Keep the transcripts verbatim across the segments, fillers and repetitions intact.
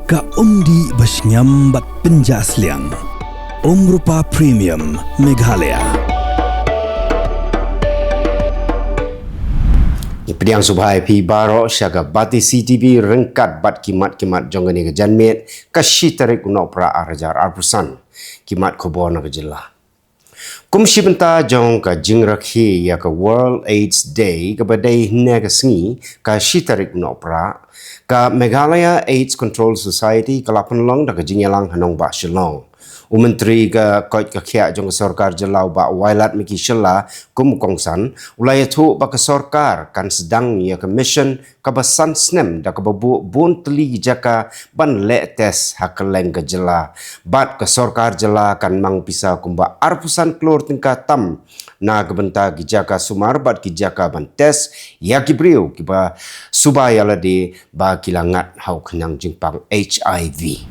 Ka umdih ba shngiam bad pynjah sliang. Umrupa Premium Meghalaya. Ngi pdiang sngewbha ïa phi baroh sha ka Batesi TV ryngkat bad ki mat ki mat jong kane ka janmiet, ka shi tarik u Nohprah ar hajar arphew san. Ki mat khubor na ka jylla. Kum shi bynta jong ka jingrakhe ïa ka World AIDS Day kaba dei hynne ka sngi, ka shi tarik u Nohprah, ka Meghalaya AIDS Control Society ka la pynlong da ka jingïalang ha nongbah Shillong. U Myntri ka koit ka khiah jong ka sorkar jylla u Bah Wailadmiki Shylla kum u kongsan u la ïathuh ba ka sorkar kan sdang ïa ka mission kaba san snem da kaba buh bun tylli ki jaka ban leh test ha kylleng ka jylla. Bad ka sorkar jylla kan mang pisa kumba arphew san klur tyngka tam na ka bynta ki jaka sumar bad ki jaka ban test ïa ki briew kiba suba ïalade ba ki la ngat ha u khñiang jingpang HIV.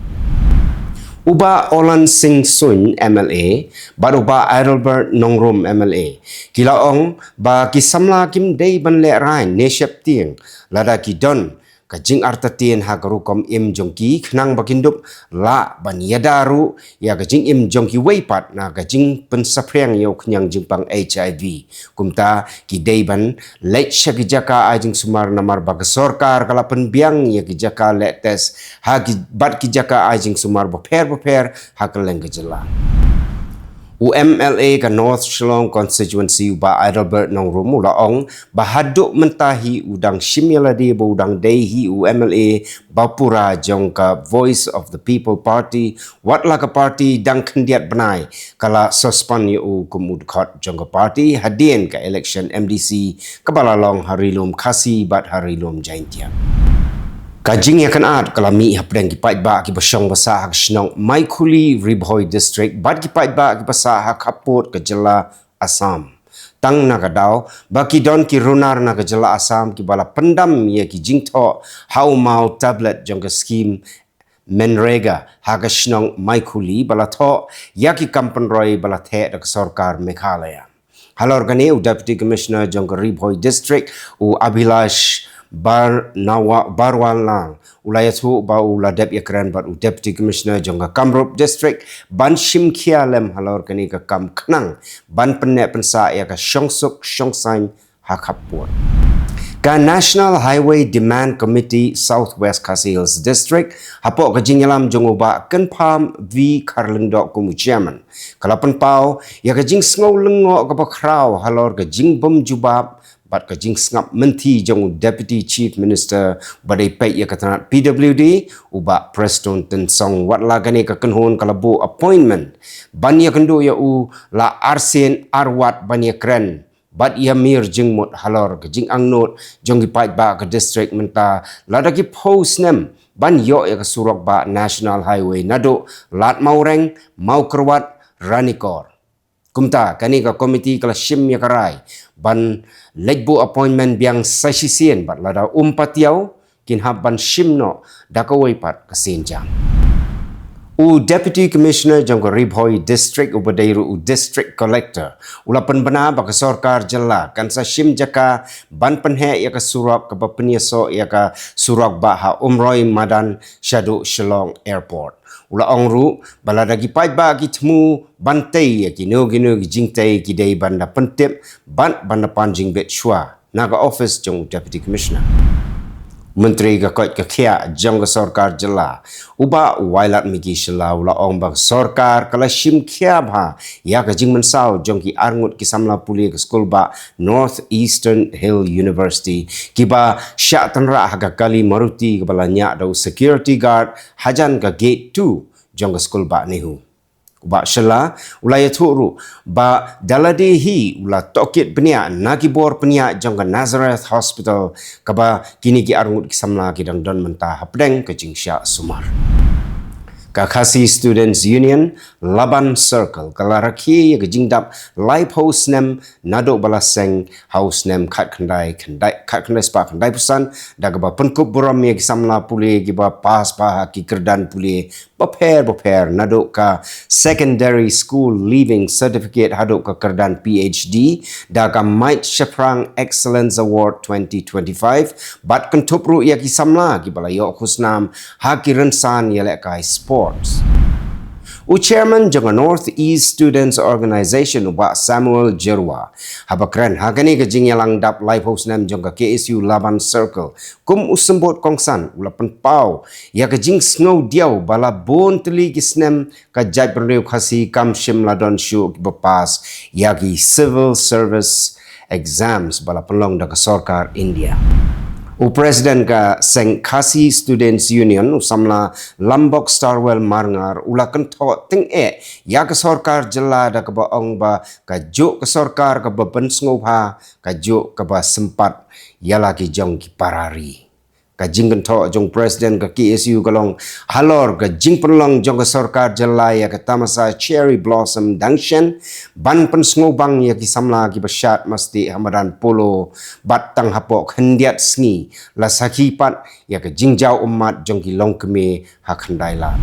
U Bah Olan Singh Suin MLA bad u Bah Adelbert Nongrum MLA ki la ong ba ki samla kim dei ban lehrain ne sheptieng lada ki don ka jingartatien ha ka rukom im jong ki khnang ba kin dup lah ban ïada ruh ïa ka jingim jong kiwei pat na ka jingpynsaphriang ïa u khñiang jingpang HIV. Kumta ki dei ban leit sha ki jaka ai jingsumar namar ba ka sorkar ka la pynbiang ïa ki jaka leh test ha ki bad ki jaka ai jingsumar bapher bapher ha kylleng ka jylla. U MLA ka North Shillong Constituency u Bah Adelbert Nongrum u la ong ba haduh mynta hi u dang shim ïalade ba u dang dei hi u MLA bapura jong ka Voice of the People Party, wat la ka party dang khyndiat bnai ka la suspend ïa u kum u dkhot jong ka party hadien ka election MDC kaba la long ha Ri Lum Khasi bad ha Ri Lum Jaintia. Ka jingïakynad ka la mih hapdeng ki paidbah kiba shong ba sah ha ka shnong Maikhuli, Ri Bhoi District bad ki paidbah kiba sah ha khappud ka jylla Assam. Tang na ka daw ba ki don ki runar na ka jylla Assam kiba la pyndam ïa ki jingthoh ha u maw tablet jong ka skim MGNREGA ha ka shnong Maikhuli ba la thoh ïa ki kam pynroi ba la theh da ka sorkar Meghalaya. Halor kane u Deputy Commissioner jong ka Ri Bhoi District u Abhilash Barnawa Barwanlang u la ïathuh ba u la dep ïakren bad u Deputy Commissioner jong ka Kamrup District ban shim khia lem halor kane ka kam khnang ban pynneh pynsah ïa ka shongsuk shongsaiñ ha khappud. Ka National Highway Demand Committee South West Khasi Hills District hapoh ka jingïalam jong u Bah Kynpham V Kharlyngdoh kum u chairman ka la pynpaw ïa ka jingsngew lyngngoh kaba khraw halor ka jingbym jubab bad ka jingsngap mynthi jong u Deputy Chief Minister ba dei peit ïa ka tnat PWD u Bah Prestone Tynsong. Wat la kane ka kynhun ka la buh appointment ban ïakynduh ïa u la arsien arwat ban ïakren bad ïamir jingmut halor ka jingangnud jong ki paidbah ka district mynta lada ki phew snem ban ïoh ïa ka surok bah National Highway naduh Lad Mawreng, Mawkyrwat, Ranikor. Kumta kane ka komiti ka la shim ïa ka rai ban leit buh appointment biang sa shisien bad lada um patiaw kin hap ban shim noh da kawei pat ka sienjam. U Deputy Commissioner jong ka Ri Bhoi District uba dei ruh u District Collector u la pynbna ba ka sorkar jylla kan sa shim jaka ban pynheh ïa ka surok kaba pynïasoh ïa ka surok bah ha Umroi Madan shaduh Shillong Airport. U la ong ruh ba lada ki paidbah ki thmu ban tei ïa kino kino ki jingtei ki dei ban da pyntip bad ban da pan jingbit shuwa na ka office jong u Deputy Commissioner. Myntri ka koit ka khiah jong ka sorkar jylla u Bah Wailadmiki Shylla u la ong ba ka sorkar ka la shim khia bha ïa ka jingmynsaw jong ki arngut ki samla pule ka skul bah North Eastern Hill University kiba shah tynrah ha ka kali Maruti kaba la ñiah da u security guard hajan ka gate two jong ka skul bah NEHU. U Bah Shylla u la ïathuh ruh ba da lade hi u la tohkit bniah na ki bor pynïaid jong ka Nazareth Hospital kaba kine ki arngut ki samla ki dang don mynta hapdeng ka jingshah sumar. Ka Khasi Students Union, Laban Circle, ka la rakhe ïa ka jingdap laiphew snem naduh ba la seng ha u snem khatkhyndai khyndai, khatkhyndai spah khyndai phew san, da kaba pynkup burom ïa ki samla pule kiba pass bha ha ki kyrdan pule bapher bapher, naduh ka Secondary School Leaving Certificate haduh ka kyrdan P H D, da ka Mike Shaphrang Excellence Award twenty twenty-five, bad kynthup ruh ïa ki samla kiba la ïoh khusnam ha ki rynsan ïalehkai sports. U chairman jong ka North East Students Organization, u Bah Samuel Jyrwa, haba kren ha kane ka jingïalang dap laiphew snem jong ka K S U Laban Circle kum u symbud kongsan, u la pynpaw ïa ka jingsngewdiaw ba la bun tylli ki snem ka jaitbynriew Khasi kam shym la don shuh kiba pass ïa ki civil service exams ba la pynlong da ka sorkar India. U president ka seng Khasi Students Union, u samla Lambok Starwell Marngar, u la kynthoh tyngeh ïa ka sorkar jylla da kaba ong ba kajuh ka sorkar kaba pynsngewbha, kajuh kaba sympat ïa la ki jong ki para ri. Ka jingkynthoh jong president ka K S U ka long halor ka jingpynlong jong ka sorkar jylla ïa ka tamasa Cherry Blossom Dang Shen, ban pynsngewbang ïa ki samla kiba shad mastieh ha madan polo, bad tang hapoh khyndiat sngi la sakhi pat ïa ka jingjaw ummat jong ki longkmie ha Khyndai Lad.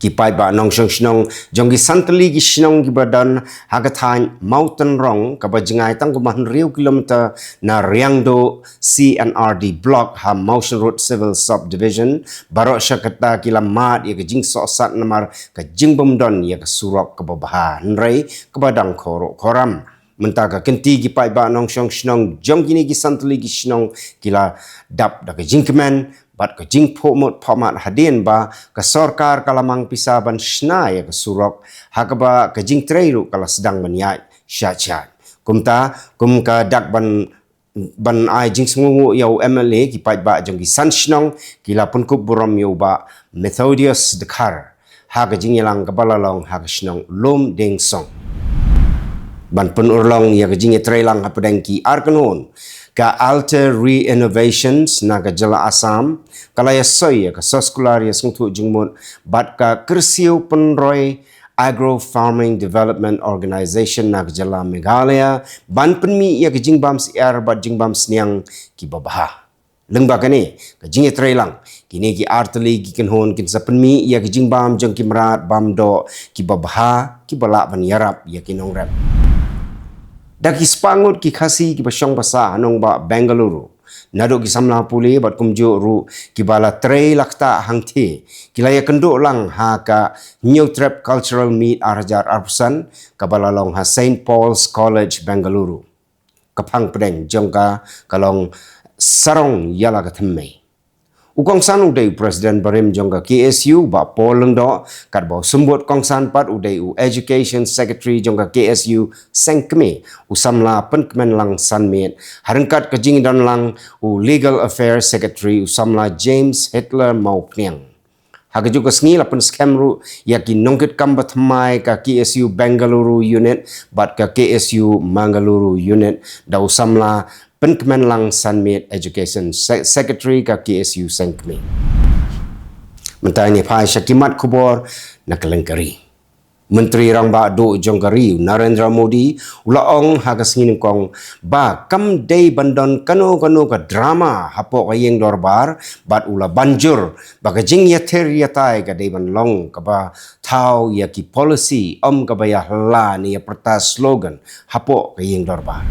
Ki paidbah nongshong shnong jong ki san tylli ki shnong kiba don ha ka thaiñ Mawtynrong, kaba jngai tang kumba hynriew kilometer na Riangdo C and R D Block ha Mawshynrut Civil Subdivision, baroh shi katta ki la mad ïa ka jingsohsat namar ka jingbymdon ïa ka surok kaba bha, hynrei kaba dang khohruh khohram. Mynta ka kynti ki paidbah nongshong shnong jong kine ki san tylli ki shnong ki la dap da ka jingkmen bad ka jingphuhmut phuhmat hadien ba ka sorkar ka la mang pisa ban shna ïa ka surok, ha kaba ka jingtrei ruh ka la sdang ban ïaid sha sha. Kumta, kum ka dak ban, ban ai jingsngewnguh ïa u M L A, ki paidbah jong ki san shnong ki la pynkup burom ïa u Bah Methodius Dkhar ha ka jingïalang kaba la long ha ka shnong Lumdingsong. Ban pynurlong ïa ka jingïatreilang hapdeng ki ar kynhun, ka Alter Renovations na ka jylla Assam ka la ïasoi ïa ka soskular ïasngewthuh jingmut bad ka Krishi Pynroi Agro Farming Development Organization na ka jylla Meghalaya, ban pynmih ïa ka jingbam syiar bad jingbam sniang kiba bha. Lyngba kane ka jingïatreilang, kine ki ar tylli ki kynhun kin sa pynmih ïa ka jingbam jong ki mrad bam doh kiba bha, kiba lah ban ïarap ïa ki nongrep. Da ki spah ngut ki Khasi kiba shong ba sah ha nongbah Bengaluru, naduh ki samla pule bad kumjuh ruh kiba la trei la ktah hangthie, ki la ïakynduh lang ha ka Hynñiewtrep Cultural Meet ar hajar arphew san, kaba la long ha Saint Paul's College, Bengaluru. Ka phang pdeng jong ka ka long Sarong ïa la ka thymmei. U kongsan u dei u president barim jong ka K S U, Bah Paul Lyngdoh, katba u symbud kongsan pat u dei u education secretary jong ka K S U Seng Kmie, u samla Pynkmenlang Sanmiet, ha ryngkat ka jingdon lang u legal affairs secretary, u samla James Hitler Mawphniang. Ha kajuh ka sngi la pynskhem ruh ïa ki nongkitkam ba thymmai ka K S U Bengaluru Unit bad ka K S U Mangaluru Unit, da u samla Pynkmenlang Sanmiet, education se-, secretary ka K S U Seng Kmie. Mynta ngin ïa phai sha ki mat khubor na ka lyngkari. Myntri Rangbah Duh jong ka ri, u Narendra Modi, u la ong ha ka sngi nyngkong ba kam dei ban don kano kano ka drama hapoh ka ïing dorbar, bad u la ban jur ba ka jingïathir ïatai ka dei ban long kaba thaw ïa ki policy, ym kaba ïa hla ne ïa pyrta slogan hapoh ka ïing dorbar.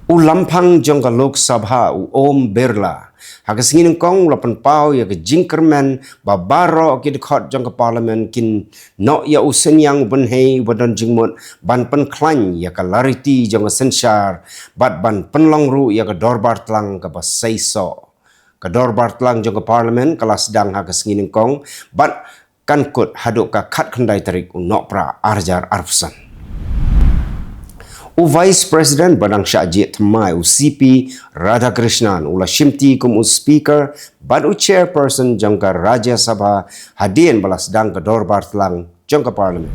U Lamphang jong ka Lok Sabha, u Om Birla, ha ka sngi nyngkong u la pynpaw ïa ka jingkyrmen ba baroh ki dkhot jong ka Parliament kin noh ïa u synñiang u bynhei uba don jingmut ban pynkhlaiñ ïa ka lariti jong ka synshar bad ban pynlong ruh ïa ka dorbar tlang kaba seisoh. Ka dorbar tlang jong ka Parliament ka la sdang ha ka sngi nyngkong bad kan kut haduh ka khatkhyndai tarik u Nohprah ar hajar arphew san. U Vice President ba dang shah jied thymmai, u C P Radhakrishnan, u la shimti kum u Speaker bad u Chairperson jong ka Rajya Sabha hadien ba la sdang ka dorbar tlang jong ka Parliament.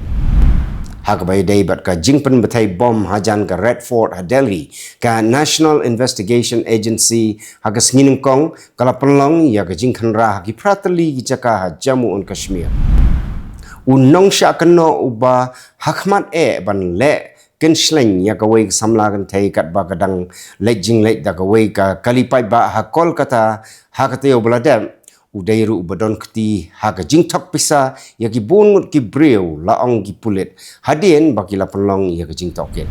Ha kaba ïadei bad ka jingpynbthei bom hajan ka Red Fort ha Delhi, ka National Investigation Agency ha ka sngi nyngkong ka la pynlong ïa ka jingkhynra ha ki phra tylli ki jaka ha Jammu and Kashmir. U nongshah kynnoh uba hakhmat eh ban leh kynshleng ïa kawei ka samla kynthei katba ka dang leit jingleit da kawei ka kali paidbah ha Kolkata ha ka taïew ba la dep, u dei ruh uba don kti ha ka jingthok pisa ïa ki bun ngut ki briew, la ong ki pulit, hadien ba ki la pynlong ïa ka jingtohkit.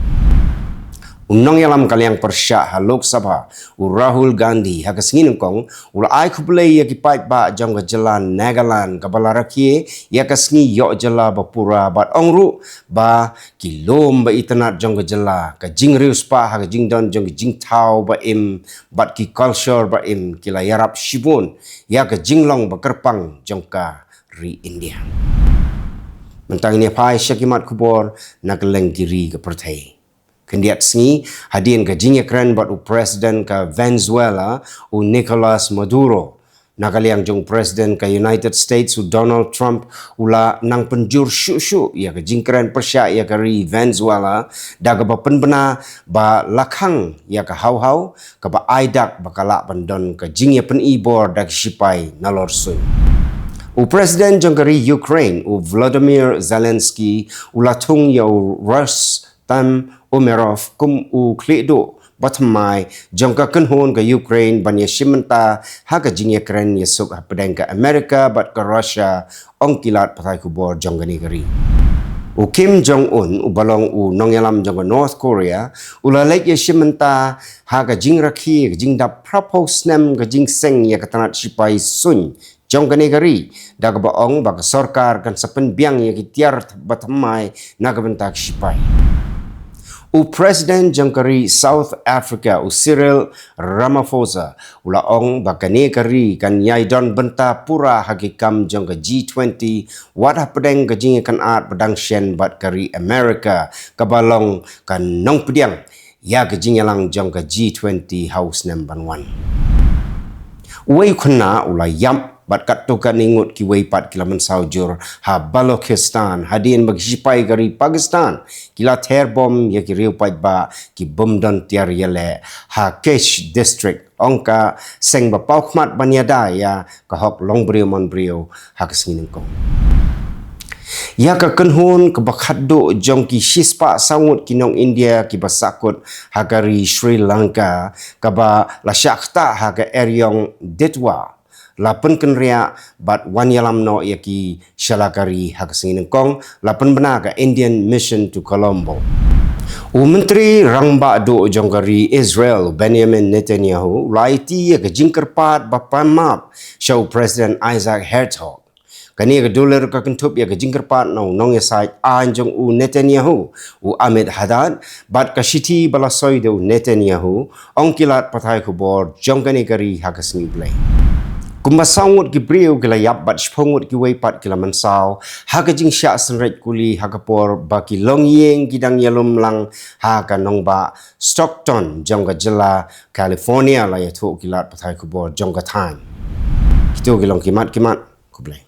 U nongïalam ka liang pyrshah ha Lok Sabha, u Rahul Gandhi, ha ka sngi nyngkong u la ai khublei ïa ki paidbah jong ka jylla Nagaland kaba la rakhe ïa ka sngi ïoh jylla ba pura, bad ong ruh ba ki lum ba itynnad jong ka jylla, ka jingriewspah ha ka jingdon jong ka jingthaw ba im bad ki culture ba im, ki la ïarap shibun ïa ka jinglong ba kyrpang jong ka ri India. Mynta ngin ïa phai sha ki mat khubor na kylleng ki ri ka pyrthei. Khyndiat sngi hadien ka jingïakren bad u president ka Venezuela, u Nicolas Maduro, na ka liang jong u president ka United States, u Donald Trump, u la nang pynjur shuh shuh ïa ka jingkren pyrshah ïa ka ri Venezuela da kaba pynbna ba la khang ïa ka hawhaw kaba ai dak ba ka lah ban don ka jingïapyni bor da ki shipai nalor suiñ. U president jong ka ri Ukraine, u Volodymyr Zelensky, u la thung ïa u Rustem Umerov kum u khlieh duh ba thymmai jong ka kynhun ka Ukraine ban ïashim bynta ha ka jingïakren ïasuk hapdeng ka America bad ka Russia, ong ki lad pathai khubor jong kane ka ri. U Kim Jong Un, uba long u nongïalam jong ka North Korea, u la leit ïashim bynta ha ka jingrakhe ka jingdap phra phew snem ka jingseng ïa ka tnat shipai suiñ jong kane ka ri, da kaba ong ba ka sorkar kan sa pynbiang ïa ki tiar ba thymmai na ka bynta ki shipai. U president jong ka ri South Africa, u Cyril Ramaphosa, u la ong ba kane ka ri kan ïai don bynta pura ha ki kam jong ka G twenty, wat hapdeng ka jingïakynad ba dang shen bad ka ri America, kaba long ka nongpdiang ïa ka jingïalang jong ka G twenty ha u snem ban wan. Uwei u khynnah u la ïap bad katto katne ngut kiwei pat ki la mynsaw jur ha Balochistan, hadien ba ki shipai ka ri Pakistan ki la ther bom ïa ki riew paidbah ki bym don tiar ïaleh ha Kech District, ong ka seng ba paw khmat ban ïada ïa ka hok longbriew manbriew ha ka sngi nyngkong. Ïa ka kynhun kaba khatduh jong ki shispah saw ngut ki nong India kiba sahkut ha ka ri Sri Lanka, kaba la shah ktah ha ka eriong Ditwa, la pynkynriah bad wan ïalam noh ïa ki sha la ka ri ha ka sngi nyngkong, la pynbna ka Indian Mission to Colombo. U Myntri Rangbah Duh jong ka ri Israel, Benjamin Netanyahu, u la aiti ïa ka jingkyrpad ba pan map sha u President Isaac Herzog. Kane ka dulir ka kynthup ïa ka jingkyrpad na u nongïasaid aiñ jong u Netanyahu, u Amit Haddad, bad ka shithi ba la soi da u Netanyahu, ong ki lad pathai khubor jong kane ka ri ha ka sngi U Blei. Kumba saw ngut ki briew ki la ïap bad shiphew ngut kiwei pat ki la mynsaw ha ka jingshah synreit kuli ha ka por ba ki longïing ki dang ïalum lang ha ka nongbah Stockton jong ka jylla California, la ïathuh ki lad pathai khubor jong ka thaiñ. Kito ki long ki mat ki mat. Khublei.